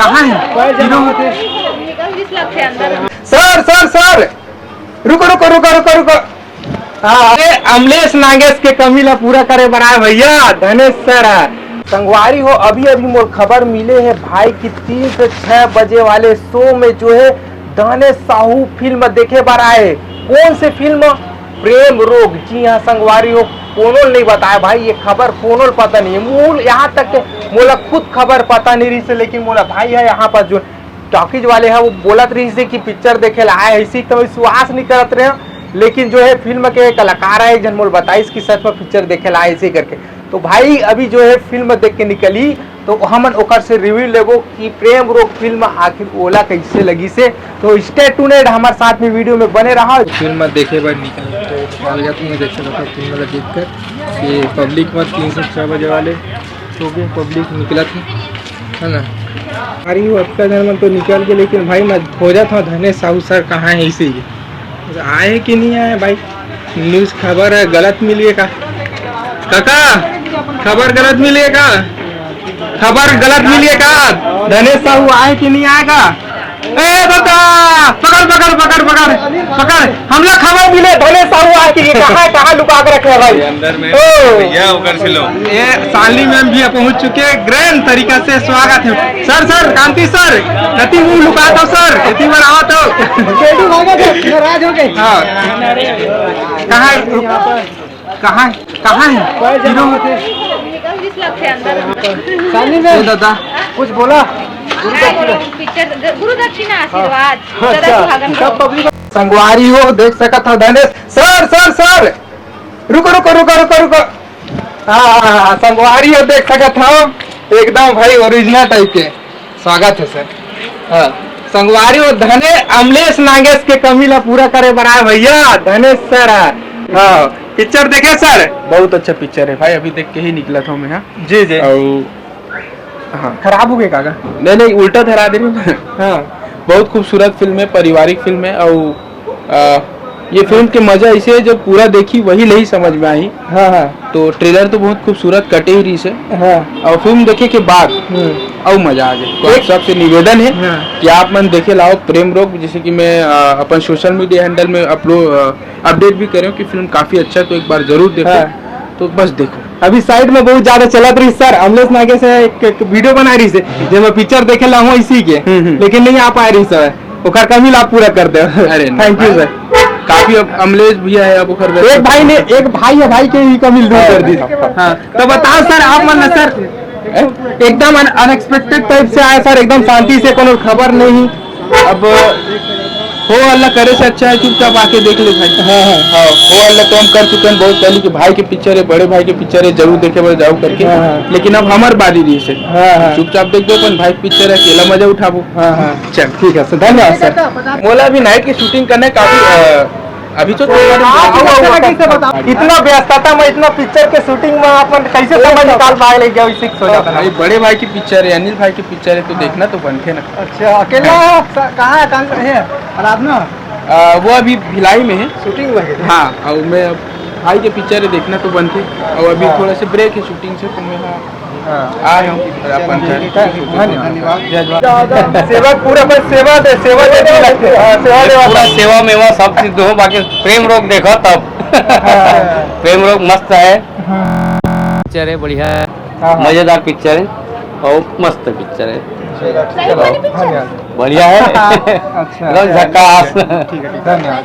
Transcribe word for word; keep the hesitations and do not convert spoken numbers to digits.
कहाँ है? निकल दिस लगथे अंदर। सर, सर, सर, रुको, रुको, रुको, रुको, रुको। हाँ, अरे, अमलेश नागेश के कमी ला पूरा करे बर आए भैया, धनेश सर है। संगवारी हो, अभी अभी मोर खबर मिले है भाई कि तीन से छह बजे वाले शो में जो है धनेश साहू फिल्म देखे बर आए। कौन से फिल्म? प्रेम रोग। जी हाँ संगवारी हो, कोनो ल नहीं बताया भाई, ये खबर कोनो ल पता नहीं है। मूल यहाँ तक के मोला खुद खबर पता नहीं रही से, लेकिन मोला भाई है यहाँ पर जो टॉकीज वाले हैं वो बोलत रही से कि पिक्चर देखे ला आए, ऐसे तो विश्वास नहीं करत रहे। लेकिन जो है फिल्म के कलाकार है एक जन मोल बताइस कि सच में पिक्चर देखे ला आए ऐसे करके। तो भाई अभी जो है फिल्म देख के निकली तो हमन ओकर से रिव्यू लेबो कि प्रेम रोग फिल्म आखिर ओला कैसे लगी से। तो स्टे ट्यून्ड, हमारे साथ में वीडियो में बने रहा। फिल्म देखे बर निकल तो अलगत में देख सकता फिल्म ला देख कर कि पब्लिक में तीन से छः बजे वाले तो भी पब्लिक निकलत है, है ना? अरे वो अतका जन मन तो निकल के, लेकिन भाई मैं खोजत हूँ धनेश साहू सर कहाँ है इसी। आए कि नहीं आए भाई? न्यूज़ खबर है, गलत मिलिए का? काका, खबर गलत मिलिए का? खबर गलत मिलिए का? धनेश साहू आए कि नहीं आए का? ए दादा, पकड़, पकड़, पकड़, पकड़, पकड़। हमला खबर मिले, धनेश साहू आए कि कहाँ, कहाँ लुका के रखे हैं भाई? ये अंदर में ओ। भैया, ऊपर से लो। ये साली मैम भी पहुंच चुके हैं, ग्रैंड तरीका से स्वागत है। सर, सर, कांति सर, कति मुंह लुका था सर, इतनी बार आवा तो। बेटू भागा थे, नाराज हो गए। हाँ। कहाँ है? कहाँ है? कहाँ है? हीरो? निकल दिस लगथे अंदर। साली ए में दादा। कुछ बोला? पिक्चर गुरु दक्षिणा आशीर्वाद। अच्छा। दादा सुहागन सब रहो। पब्लिक संगवारी हो, देख सकत हो धनेश। सर, सर, सर, रुको, रुको, रुको, रुको, रुको। हाँ, हाँ, हाँ, संगवारी हो, देख सकत हो, एकदम भाई ओरिजिनल टाइप के। स्वागत है सर। हाँ, संगवारी हो, धने अमलेश नागेश के कमी ला पूरा करे बर आए भैया, धनेश सर है। हाँ, पिक्चर देखे सर? बहुत अच्छा पिक्चर है भाई, अभी देख के ही निकला था मैं। हाँ। जी, जी। और हाँ। खराब हो गए काका? नहीं, नहीं, उल्टा धरा दे रहे हैं। हाँ। बहुत खूबसूरत फिल्म है, पारिवारिक फिल्म है और, आ, ये फिल्म के मजा ऐसे है, जब पूरा देखी वही नहीं समझ में आई। हाँ, हाँ। तो ट्रेलर तो बहुत खूबसूरत कटे ही रही से। हाँ। और फिल्म देखे के बाद हम्म। और मजा आ जाए। तो आप एक सबसे निवेदन है हाँ। कि आप मन देखे लाओ प्रेम रोग, जैसे कि मैं, आ, अपन सोशल मीडिया हैंडल में अपलोड, आ, अपडेट भी करे हूँ कि फिल्म काफी अच्छा है, तो एक बार जरूर देखो। हाँ। तो बस देखो। अभी साइड में बहुत ज्यादा चलत रही सर, अमलेश नागेश है, एक, एक वीडियो बना रही से, जेमा पिक्चर देखे ला हूँ इसी के, हम्म, हम्म। लेकिन नहीं आ पाए रही सर, ओकर कमी ला पूरा कर दे। अरे नहीं थैंक यू भाई, सर। काफी अब अमलेश भैया है, अब ओकर एक भाई ने, एक भाई है, भाई के ही कमी दूर कर दी। हाँ, तो बताओ सर, आप मन ना सर, एकदम अनएक्सपेक्टेड टाइप से आए सर, एकदम शांति से, कोनो खबर नहीं। अब हो अल्लाह करे से अच्छा है चुपचाप आके देख ले भाई। हाँ, हाँ। हाँ, हो अल्लाह तो हम कर चुके हैं बहुत पहले कि भाई के पिक्चर है, बड़े भाई के पिक्चर है, जरूर देखे बर जाओ करके। हाँ, हाँ। लेकिन अब हमार बारी रही से। हाँ, हाँ। चुपचाप देख दो अपन भाई के पिक्चर है, अकेला मजा उठाबो। हाँ, हाँ। चल। ठीक है सर, धन्यवाद सर। मोला अभी नाइट की शूटिंग करना है, काफी, अ, अभी तो हाँ, हाँ, हाँ, हाँ। इतना व्यस्तता में, इतना पिक्चर के शूटिंग में अपन कैसे समय निकाल पाए ले गया, इसी सोचा था। भाई, बड़े भाई की पिक्चर है, अनिल भाई की पिक्चर है, तो देखना तो बनथे ना। अच्छा, अकेला स-, कहाँ है, कहाँ है? रात में? आ, वो अभी भिलाई में है। शूटिंग में है? हाँ, और मैं अब भाई के पिक्चर है, देखना तो बनथे, और अभी हाँ। थोड़ा सा ब्रेक है शूटिंग से, तो मैं हाँ, हाँ। आ रहा हूँ, अपन धन्यवाद। जय जवान। सेवा पूरा, बस सेवा दे, सेवा दे, हाँ, सेवा दे, पूरा सेवा मेवा सब चीज दो, बाकी प्रेम रोग देखो तब। हाँ। प्रेम रोग मस्त है। हाँ। पिक्चर है, बढ़िया है, हाँ, हाँ। मजेदार पिक्चर है और मस्त पिक्चर है। चलो, ठीक है, ठीक है। धन्यवाद। बढ़िया है। अच्छा। एकदम झक्कास। ठीक है, ठीक है, धन्यवाद।